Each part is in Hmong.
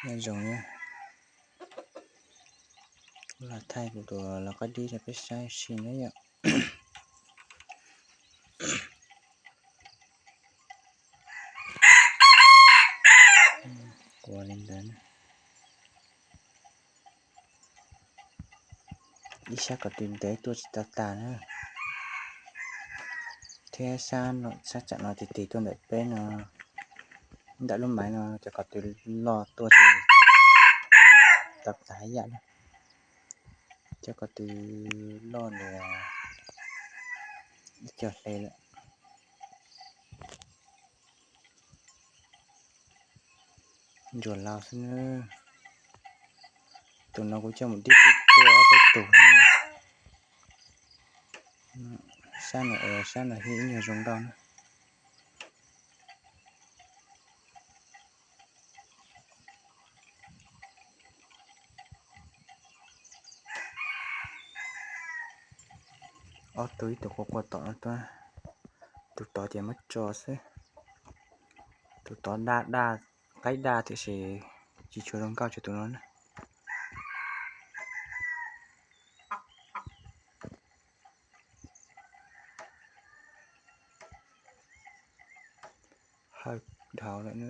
Nyob zoo na, los thaij kuv tus lau qaib dib rau peb saib si na yom. Ua li ntawd na. Ib sab ko tw ntev tuaj tsis tau tas na. Thiab sab tsam no tig tig tuaj ntawm peb no, ntawm lub maiv no cov ko tw loj tuaj tsis tau tas ib yam na. Cov ko tw loj li ib co hle lawm. Ntsuag laus xwb na. Tus no kuv coj mus dib tuaj ob peb tug. Sab no, sab no ib nyuag zoo nkauj na. Ob tug, ib tug quaj quaj tom no tuaj, tus tod ces muab tso xwb. Tus tod daj daj, qaib daj tiam sis tsis tshua zoo nkauj tsuas tus no na. Hawj dhau lawm na.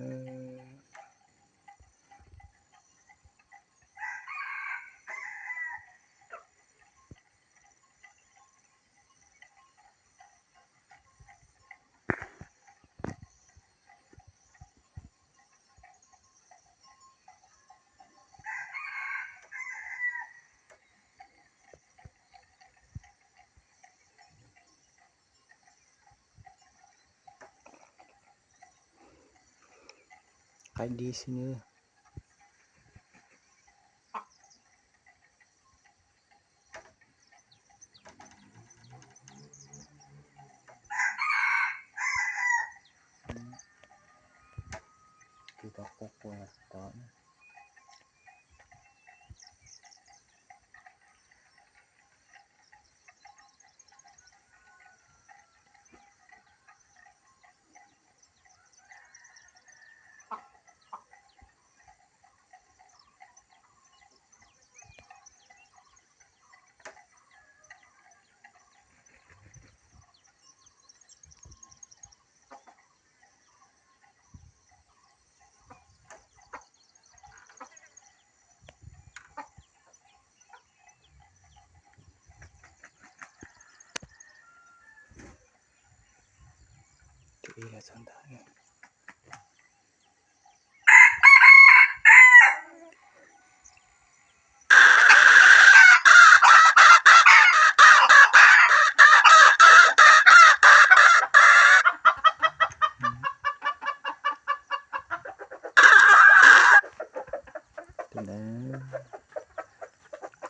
Qaib dib xwb nawb.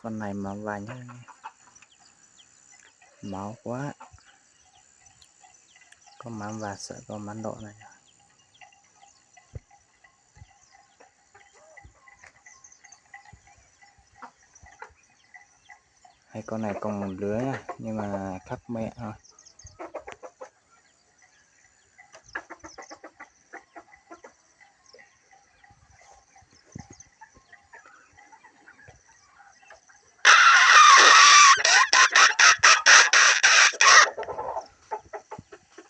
Con này màu vàng nhá. Máu quá. Con mắm vàng, sợ con mắm đỏ này. Hay con này còn một lứa nha, nhưng mà khắp mẹ thôi.